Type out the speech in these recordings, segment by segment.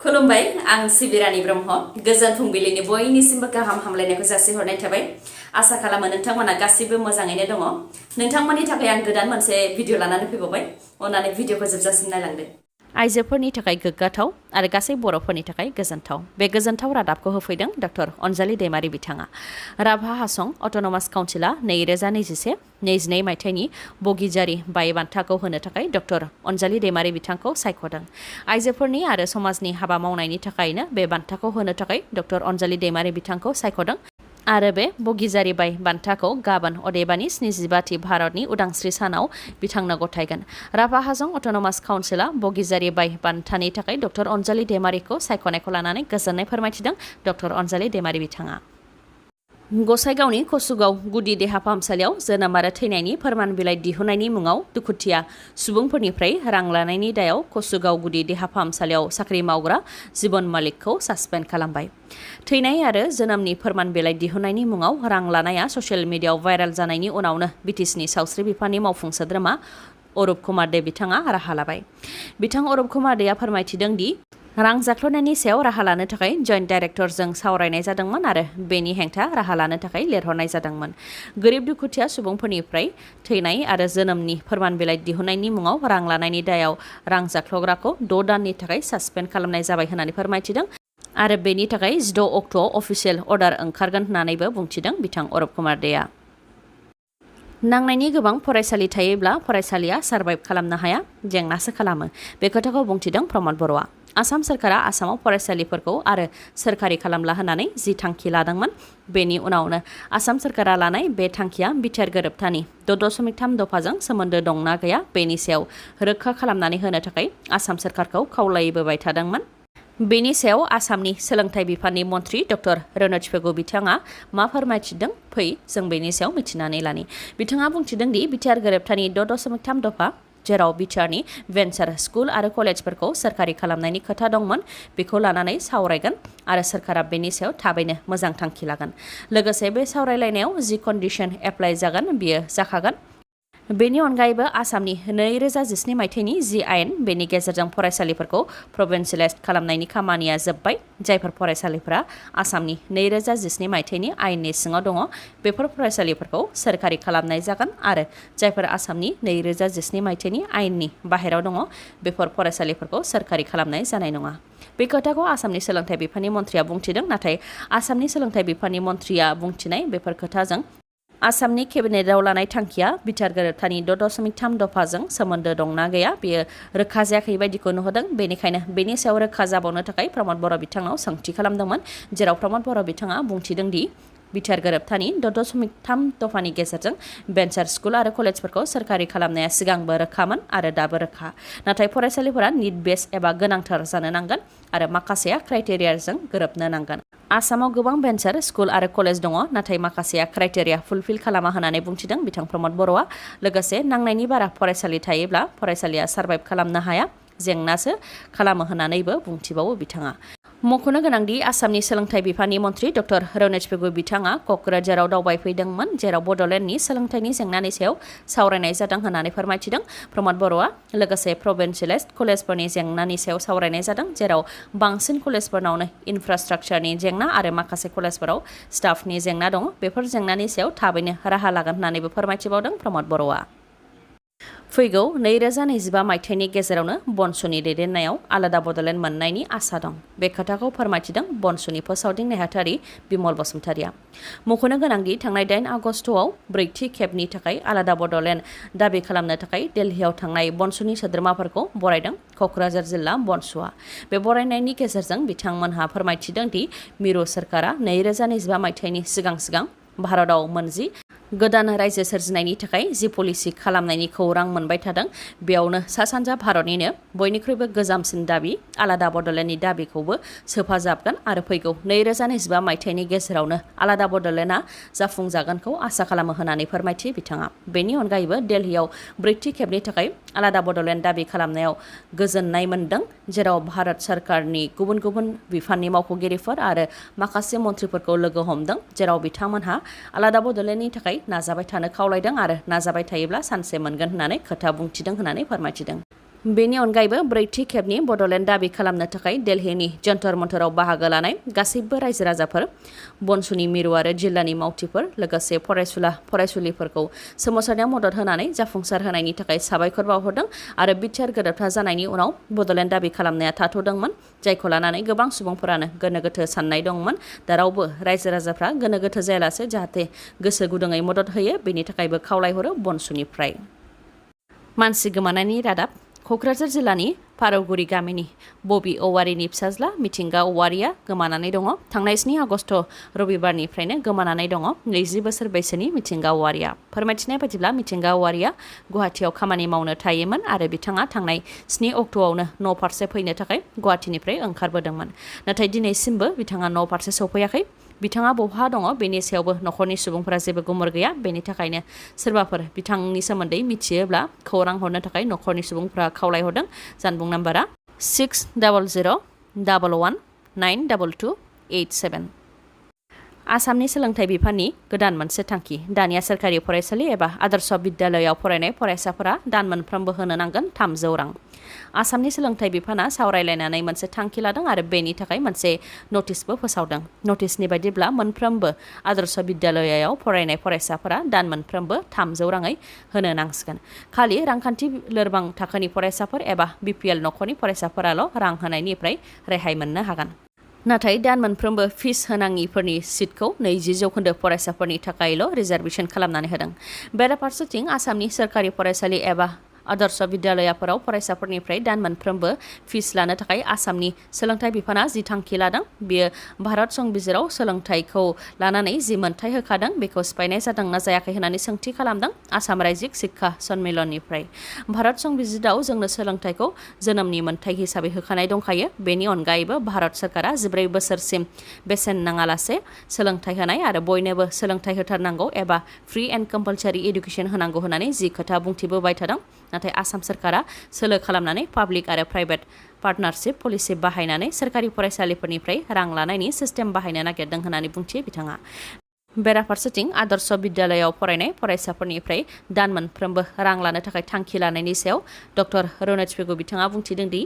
खुलुमबाय आं सिबिरानि ब्रह्म गोजोन फुंबिलिनि बयनिसिमबो गाहाम हामलायनायखौ जासिहरनाय थाबाय आसा खालामो नोंथांमोना गासिबो मोजाङैनो दङ नोंथांमोननि थाखाय आं गोदान मोनसे भिडिअ लानानै फैबावबाय अननानै भिडिअखौ जोबजासिम नायलांदो आइजोफोरनि थाखाय गोग्गाथाव आरो गासै बर'फोरनि थाखाय गोजोनथाव बे गोजोनथाव रादाबखौ होफैदों डक्टर अनजालि दैमारि बिथाङा राभा हासं अट'नमास काउन्सिला 2021-22 मायथाइनि बगिजारि बाय बान्थाखौ होनो थाखाय डक्टर अनजालि दैमारि बिथांखौ सायख'दों आइजोफोरनि आरो समाजनि हाबा मावनायनि थाखायनो बे बान्थाखौ होनो थाखाय डक्टर अनजालि दैमारि बिथांखौ सायख'दों आरो बे बगिजारि बाय बान्थाखौ गाबोन अदेबानि 75थि भारतनि उदांस्रि सानाव बिथांनो गथायगोन राभा हाजं अट'नमास काउन्सिला बगिजारि बाय बान्थानि थाखाय डक्टर अनजालि दैमारिखौ सायख'नायखौ लानानै गोजोननाय फोरमायथिदों डक्टर अनजालि दैमारि बिथाङा गसाइगावनि कसुगाव गुदि देहा फाहामसालियाव जोनोम आरो थैनायनि फोरमान बिलाइ दिहुननायनि मुङाव दुखुथिया सुबुंफोरनिफ्राय रां लानायनि दायाव कसुगाव गुदि देहा फाहामसालियाव साख्रि मावग्रा जिबन मालिकखौ सासपेन्ड खालामबाय थैनाय आरो जोनोमनि फोरमान बिलाइ दिहुननायनि मुङाव रां लानाया ससियेल मिडियायाव भाइरेल जानायनि उनावनो बिटिसिनि सावस्रि बिफाननि मावफुं सोद्रोमा अरुप कुमार दे बिथाङा राहा लाबाय बिथां अरुप कुमार देआ फोरमायथिदों दि रां जाख्ल'नायनि सायाव राहा लानो थाखाय जइन्ट डाइरेक्टरजों सावरायनाय जादोंमोन आरो बेनि हेंथा राहा लानो थाखाय लिरहरनाय जादोंमोन गोरिब दुखुथिया सुबुंफोरनिफ्राय थैनाय आरो जोनोमनि फोरमान बिलाइ दिहुननायनि मुङाव रां लानायनि दायाव रां जाख्ल'ग्राखौ 6 दाननि थाखाय सासपेन्ड खालामनाय जाबाय होननानै फोरमायथिदों आरो बेनि थाखाय 16 अक्ट'आव अफिसियेल अर्डार ओंखारगोन होननानैबो बुंथिदों बिथां अरुप कुमार देआ नांनायनि गोबां फरायसालि थायोब्ला फरायसालिया सार्भाइभ खालामनो हाया जेंनासो खालामो बे खोथाखौ बुंथिदों प्रमद बर'आ आसाम सरकारा आसामाव फरायसालिफोरखौ आरो सोरखारि खालामला होननानै जि थांखि लादोंमोन बेनि उनावनो आसाम सरकारा लानाय बे थांखिया बिटिआर गोरोबथानि 6.3 दफाजों सोमोन्दो दंना गैया बेनि सायाव रोखा खालामनानै होनो थाखाय आसाम सरकारखौ खावलायबोबाय थादोंमोन बेनि सायाव आसामनि सोलोंथाइ बिफाननि मन्थ्रि डक्टर रनज पेगु बिथाङा मा फोरमायथिदों फै जों बेनि सायाव मिथिनानै लानि बिथाङा बुंथिदों दि बिटिआर गोरोबथानि 6.3 दफा जेराव बिटिआरनि भेन्सार स्कुल आरो कलेजफोरखौ सोरखारि खालामनायनि खोथा दंमोन बेखौ लानानै सावरायगोन आरो सोरखारा बेनि सायाव थाबैनो मोजां थांखि लागोन लोगोसे बे सावरायलायनायाव जि कन्डिशन एप्लाइ जागोन बियो जाखागोन बेनि अनगायैबो आसामनि 2017 मायथाइनि जि आयेन बेनि गेजेरजों फरायसालिफोरखौ प्रभिन्सियेलाइज खालामनायनि खामानिया जोब्बाय जायफोर फरायसालिफोरा आसामनि 2017 मायथाइनि आयेननि सिङाव दङ बेफोर फरायसालिफोरखौ सोरखारि खालामनाय जागोन आरो जायफोर आसामनि 2017 मायथाइनि आयेननि बाहेरायाव दङ बेफोर फरायसालिफोरखौ सोरखारि खालामनाय जानाय नङा बे खोथाखौ आसामनि सोलोंथाइ बिफाननि मन्थ्रिया बुंथिदों नाथाय आसामनि सोलोंथाइ बिफाननि मन्थ्रिया बुंथिनाय बेफोर खोथाजों आसामनि केबिनेटआव लानाय थांखिया बिटिआर गोरोबथानि 6.3 दफाजों सोमोन्दो दंना गैया बेयो रोखा जायाखै बायदिखौ नुहरदों बेनिखायनो बेनि सायाव रोखा जाबावनो थाखाय प्रमद बर' बिथांनाव सोंथि खालामदोंमोन जेराव प्रमद बर' बिथाङा बुंथिदों दि बिटिआर गोरोबथानि 6.3 दफानि गेजेरजों भेन्सार स्कुल आरो कलेजफोरखौ सोरखारि खालामनाया सिगांबो रोखामोन आरो दाबो रोखा नाथाय फरायसालिफोरा निड बेस एबा गोनांथार जानो नांगोन आरो माखासेया क्राइटेरियाजों गोरोबनो नांगोन आसामाव गोबां भेन्सार स्कुल आरो कलेज दङ नाथाय माखासेया क्राइटेरिया फुलफिल खालामा होननानै बुंथिदों बिथां प्रमद बर'आ लोगोसे नांनायनि बारा फरायसालि थायोब्ला फरायसालिया सार्भाइभ खालामनो हाया जेंनासो खालामो होननानैबो बुंथिबावो बिथाङा मख'नो गोनांदि आसामनि सोलोंथाइ बिफाननि मन्थ्रि डक्टर रनज पेगु बिथाङा क'क्राझाराव दावबायफैदोंमोन जेराव बड'लेण्डनि सोलोंथाइनि जेंनानि सायाव सावरायनाय जादों होननानै फोरमायथिदों प्रमद बर'आ लोगोसे प्रभिन्सियेलाइज कलेजफोरनि जेंनानि सायाव सावरायनाय जादों जेराव बांसिन कलेजफोरनावनो इनफ्रास्ट्राक्चारनि जेंना आरो माखासे कलेजफोराव स्टाफनि जेंना दङ बेफोर जेंनानि सायाव थाबैनो राहा लागोन होननानैबो फोरमायथिबावदों प्रमद बर'आ फैगौ 2025 मायथाइनि गेजेरावनो बनसुनि दैदेननायाव आलादा बड'लेण्ड मोननायनि आसा दं बे खोथाखौ फोरमायथिदों बनसुनि फोसावदिं नेहाथारि बिमल बसुमतारिया मख'नो गोनांदि थांनाय 8 आगस्टआव ब्रैथि खेबनि थाखाय आलादा बड'लेण्ड दाबि खालामनो थाखाय दिल्लीयाव थांनाय बनसुनि सोद्रोमाफोरखौ बरायदों क'क्राझार जिल्ला बनसुआ बे बरायनायनि गेजेरजों बिथांमोनहा फोरमायथिदों दि मिरु सोरखारा 2025 मायथाइनि सिगां भारतआव मोनजि गोदान रायजो सोरजिनायनि थाखाय जि पलिसि खालामनायनि खौरां मोनबाय थादों बेयावनो सा सानजा भारतनिनो बयनिख्रुइबो गोजामसिन दाबि आलादा बड'लेण्डनि दाबिखौबो सोफाजाबगोन आरो फैगौ 2025 मायथाइनि गेजेरावनो आलादा बड'लेण्डआ जाफुंजागोनखौ आसा खालामो होननानै फोरमायथि बिथाङा बेनि अनगायैबो दिल्लीयाव ब्रैथि खेबनि थाखाय आलादा बड'लेण्ड दाबि खालामनायाव गोजोननाय मोनदों जेराव भारत सरकारनि गुबुन गुबुन बिफाननि मावख'गिरिफोर आरो माखासे मन्थ्रिफोरखौ लोगो हमदों जेराव बिथांमोनहा आलादा बड'लेण्डनि थाखाय नाजाबाय थानो खावलायदों आरो नाजाबाय थायोब्ला सानसे मोनगोन होननानै खोथा बुंथिदों होननानै फोरमायथिदों बेनि अनगायैबो ब्रैथि खेबनि बड'लेण्ड दाबि खालामनो थाखाय दिल्लीनि जन्तर मन्तराव बाहागो लानाय गासैबो रायजो राजाफोर, बनसुनि मिरु आरो जिल्लानि मावथिफोर, लोगोसे फरायसुलिफोरखौ सोमावसारनायाव मदद होनानै जाफुंसार होनायनि थाखाय साबायखर बावहरदों आरो बिटिआर गोरोबथा जानायनि उनाव बड'लेण्ड दाबि खालामनाया थाथ'दोंमोन, जायखौ लानानै गोबां सुबुंफोरानो गोनो गोथो साननाय दंमोन। दा रावबो रायजो राजाफ्रा गोनो गोथो जायालासे जाहाथे गोसो गुदुङै मदद होयो बेनि थाखायबो खावलायहरो बनसुनिफ्राय। मानसि गोमानायनि रादाब। क'क्राझार जिल्लानि फारौगुरि गामिनि बबि औवारिनि फिसाज्ला मिथिंगा औवारिया गोमानानै दङ। थांनाय 7 आगस्ट रबिबारनिफ्रायनो गोमानानै दङ 20 बोसोर बैसोनि मिथिंगा औवारिया। फोरमायथिनाय बायदिब्ला मिथिंगा औवारिया गुवाहाटियाव खामानि मावनो थायोमोन आरो बिथाङा थांनाय 7 अक्ट'आवनो न' फारसे फैनो थाखाय गुवाहाटिनिफ्राय ओंखारबोदोंमोन। नाथाय दिनैसिमबो बिथाङा न' फारसे सफैयाखै। बिथाङा बहा दङ बेनि सायावबो न'खरनि सुबुंफोरा जेबो गुमुर गैया। बेनि थाखायनो सोरबाफोर बिथांनि सोमोन्दै मिथियोब्ला खौरां हरनो थाखाय न'खरनि सुबुंफोरा खावलायहरदों। जानबुं नाम्बारा 6001119287। आसामनि सोलोंथाइ बिफाननि गोदान मोनसे थांखि। दानिया सोरखारि फरायसालि एबा आदर्श बिद्यालयाव फरायनाय फरायसाफोरा दान मोनफ्रोमबो होनो नांगोन 300 रां। आसामनि सोलोंथाइ बिफाना सावरायलायनानै मोनसे थांखि लादों आरो बेनि थाखाय मोनसे नटिसबो फोसावदों। नटिसनि बायदिब्ला मोनफ्रोमबो आदर्श बिद्यालयाव फरायनाय फरायसाफोरा दान मोनफ्रोमबो 300 राङै होनो नांसिगोन। खालि रांखान्थि लोरबां थाखोनि फरायसाफोर एबा बिपिएल न'खरनि फरायसाफोराल' रां होनायनिफ्राय रेहाय मोननो हागोन। नाथाय दान मोनफ्रोमबो फिस होनाङिफोरनि सिटखौ 20% फरायसाफोरनि थाखायल' रिजार्भेसन खालामनानै होदों। बेराफारसेथिं आसामनि सोरखारि फरायसालि एबा आदर्श बिद्यालयाफोराव फरायसाफोरनिफ्राय दान मोनफ्रोमबो फिस लानो थाखाय आसामनि सोलोंथाइ बिफाना जि थांखि लादों बेयो भारत संबिजिराव सोलोंथाइखौ लानानै जि मोनथाय होखादों बेखौ सिफायनाय जादों ना जायाखै होननानै सोंथि खालामदों आसाम रायजिक शिक्षा सन्मिलननिफ्राय। भारत संबिजिराव जोंनो सोलोंथाइखौ जोनोमनि मोनथाय हिसाबै होखानाय दंखायो। बेनि अनगायैबो भारत सोरखारा 14 बोसोरसिम बेसेन नाङालासे सोलोंथाइ होनाय आरो बयनोबो सोलोंथाइ होथारनांगौ एबा फ्रि एन्ड कम्पालसारि इडुकेसन होनांगौ होननानै जि खोथा बुंथिबोबाय थादों। नाथाय आसाम सोरखारा सोलो खालामनानै पाब्लिक आरो प्राइभेट पार्टनारशिप पलिसि बाहायनानै सोरखारि फरायसालिफोरनिफ्राय रां लानायनि सिस्टेम बाहायनो नागिरदों होननानै बुंथियो बिथाङा। बेराफारसेथिं आदर्श बिद्यालयाव फरायनाय फरायसाफोरनिफ्राय दान मोनफ्रोमबो रां लानो थाखाय थांखि लानायनि सायाव डक्टर रनज पेगु बिथाङा बुंथिदों दि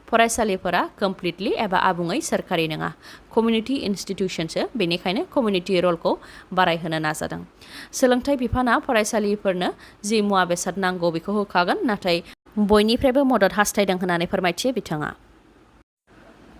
फरायसालिफोरा कमप्लिटलि एबा आबुङै सोरखारि नङा, कमिउनिटि इनस्टिट्यूशनसो, बेनिखायनो कमिउनिटि रलखौ बारायहोनो नाजादों। सोलोंथाइ बिफाना फरायसालिफोरनो जि मुवा बेसाद नांगौ बेखौ होखागोन, नाथाय बयनिफ्रायबो मदद हास्थायदों होननानै फोरमायथियो बिथाङा।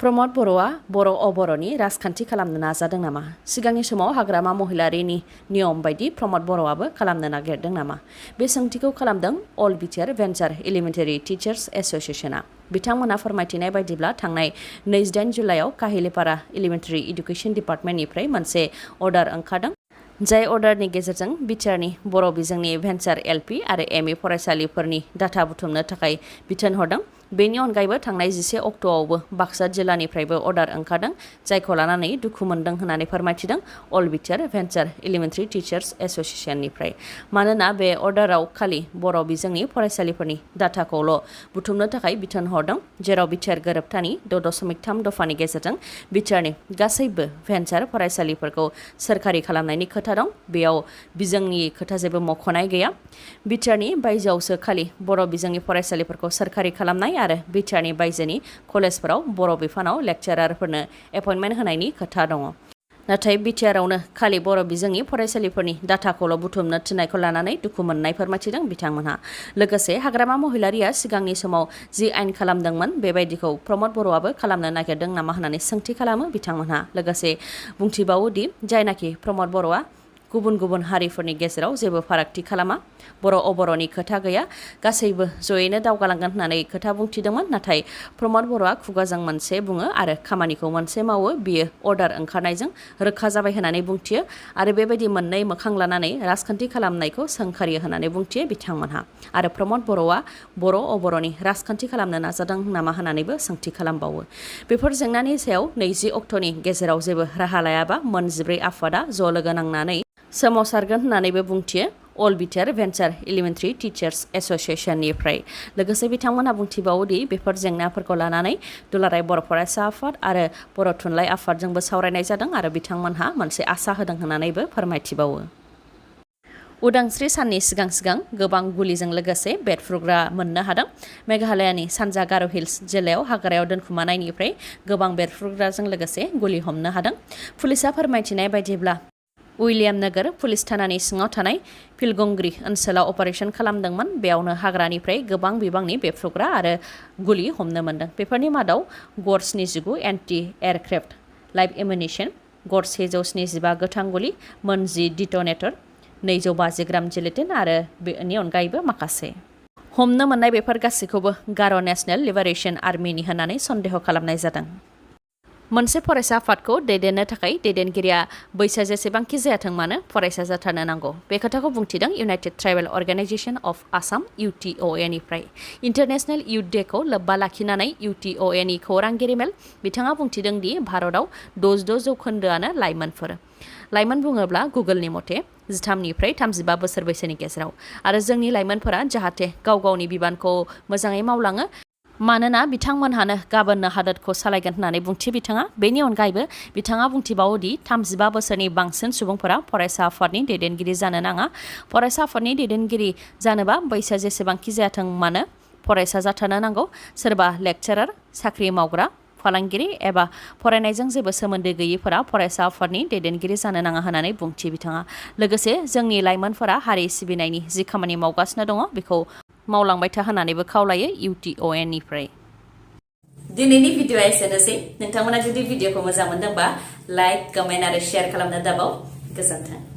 प्रमद बर'आ बर' अबर'नि राजखान्थि खालामनो नाजादों नामा? सिगांनि समाव हाग्रामा महिलारिनि नियम बायदि प्रमद बर'आबो खालामनो नागिरदों नामा? बे सोंथिखौ खालामदों अल बिटिआर भेन्चार एलिमेन्टारि टिचार्स एस'सिएशना। बिथांमोना फोरमायथिनाय बायदिब्ला थांनाय 28 जुलाइआव काहिलिपारा एलिमेन्टारि इडुकेसन डिपार्टमेन्टनिफ्राय मोनसे अर्डार ओंखारदों, जाय अर्डारनि गेजेरजों बिटिआरनि बर' बिजोंनि भेन्चार एलपि आरो एमइ फरायसालिफोरनि डाटा बुथुमनो थाखाय बिथोन हरदों। बेनि अनगायैबो थांनाय 11 अक्ट'आवबो बाक्सा जिल्लानिफ्रायबो अर्डार ओंखारदों, जायखौ लानानै दुखु मोनदों होननानै फोरमायथिदों अल बिटिआर भेन्चार एलिमेन्टारि टिचार्स एस'सिएशननिफ्राय। मानोना बे अर्डाराव खालि बर' बिजोंनि फरायसालिफोरनि डाटाखौल' बुथुमनो थाखाय बिथोन हरदों, जेराव बिटिआर गोरोबथानि 6.3 दफानि गेजेरजों बिटिआरनि गासैबो भेन्चार फरायसालिफोरखौ सोरखारि खालामनायनि खोथा दं। बेयाव बिजोंनि खोथा जेबो मख'नाय गैया। बिटिआरनि बायजोआवसो खालि बर' बिजोंनि फरायसालिफोरखौ सोरखारि खालामनाय आरो बिटिआरनि बायजोनि कलेजफोराव बर' बिफानाव लेक्चारारफोरनो एपइन्टमेन्ट होनायनि खोथा दङ। नाथाय बिटिआरआवनो खालि बर' बिजोंनि फरायसालिफोरनि डाटाखौल' बुथुमनो थिननायखौ लानानै दुखु मोननाय फोरमायथिदों बिथांमोनहा। लोगोसे हाग्रामा महिलारिया सिगांनि समाव जि आयेन खालामदोंमोन बेबायदिखौ प्रमद बर'आबो खालामनो नागिरदों नामा होननानै सोंथि खालामो बिथांमोनहा। लोगोसे बुंथिबावो दि जायनाखि प्रमद बर'आ गुबुन गुबुन हारिफोरनि गेजेराव जेबो फारागथि खालामा, बर' अबर'नि खोथा गैया, गासैबो जयैनो दावगालांगोन होननानै खोथा बुंथिदोंमोन। नाथाय प्रमद बर'आ खुगाजों मोनसे बुङो आरो खामानिखौ मोनसे मावो, बियो अर्डार ओंखारनायजों रोखा जाबाय होननानै बुंथियो आरो बेबायदि मोननै मोखां लानानै राजखान्थि खालामनायखौ सोंखारियो होननानै बुंथियो बिथांमोनहा। आरो प्रमद बर'आ बर' अबर'नि राजखान्थि खालामनो नाजादों नामा होननानैबो सोंथि खालामबावो। बेफोर जेंनानि सायाव 20 अक्ट'नि गेजेराव जेबो राहा लायाबा मोन 14 आफादा ज' लोगो नांनानै सोमावसारगोन होननानैबो बुंथियो अल बिटिआर भेन्चार एलिमेन्टारि टिचार्स एस'सिएशननिफ्राय। लोगोसे बिथांमोनहा बुंथिबावोदि बेफोर जेंनाफोरखौ लानानै दुलाराय बर' फरायसा आफाद आरो बर' थुनलाइ आफादजोंबो सावरायनाय जादों आरो बिथांमोनहा मोनसे आसा होदों होननानैबो फोरमायथिबावो। उदांस्रि साननि सिगां सिगां गोबां गुलिजों लोगोसे बेरफ्रुग्रा मोननो हादों। मेघालयानि सानजा गार' हिल्स जिल्लायाव हाग्रायाव दोनखुमानायनिफ्राय गोबां बेरफ्रुग्राजों लोगोसे गुलि हमनो हादों। पुलिसा फोरमायथिनाय बायदिब्ला उइलियाम नगर पुलिस थानानि सिङाव थानाय फिलगंग्री ओनसोलाव अपारेशन खालामदोंमोन। बेयावनो हाग्रानिफ्राय गोबां बिबांनि बेरफ्रुग्रा आरो गुलि हमनो मोन्दों। बेफोरनि मादाव गर 79 एन्टि एयारक्राफ्ट लाइभ एमुनिशन, गर 175 गोथां गुलि, मोन 10 डिटनेटर, 250 ग्राम जिलेटिन आरो बेनि अनगायैबो माखासे। हमनो मोननाय बेफोर गासैखौबो गार' नेशनेल लिबारेशन आर्मिनि होननानै सन्देह खालामनाय जादों। मोनसे फरायसा आफादखौ दैदेननो थाखाय दैदेनगिरिया बैसो जेसेबांखि जायाथों मानो फरायसा जाथारनो नांगौ। बे खोथाखौ बुंथिदों United Tribal Organization of Assam (UTOA) निफ्राय। इन्टारनेशनेल इयुथ डेखौ लोब्बा लाखिनानै UTOA नि खौरांगिरि मेल बिथाङा बुंथिदों दि भारतआव 66% लाइमोनफोर। लाइमोन बुङोब्ला गुगोलनि मथे 13 निफ्राय 35 बोसोर बैसोनि गेजेराव। आरो जोंनि लाइमोनफोरा जाहाथे गाव गावनि बिबानखौ मोजाङै मावलाङो, मानोना बिथांमोनहानो गाबोननो हादोरखौ सालायगोन होननानै बुंथि बिथाङा। बेनि अनगायैबो बिथाङा बुंथिबावोदि 35 बोसोरनि बांसिन सुबुंफोरा फरायसा आफादनि दैदेनगिरि जानो नाङा। फरायसा आफादनि दैदेनगिरि जानोबा बैसो जेसेबांखि जायाथों मानो फरायसा जाथारनो नांगौ। सोरबा लेक्चारार, साख्रि मावग्रा, फालांगिरि एबा फरायनायजों जेबो सोमोन्दो गैयैफोरा फरायसा आफादनि दैदेनगिरि जानो नाङा होननानै बुंथि बिथाङा। लोगोसे जोंनि लाइमोनफोरा हारि सिबिनायनि जि खामानि मावगासिनो दङ बेखौ मावलांबाय था होननानैबो खावलायो UTOA निफ्राय। दिनैनि भिडिअ'आ एसेनोसै। नोंथांमोना जुदि भिडिअ'खौ मोजां मोनदोंबा लाइक, कमेन्ट आरो शेयार खालामनो दाबाव। गोजोन्थों।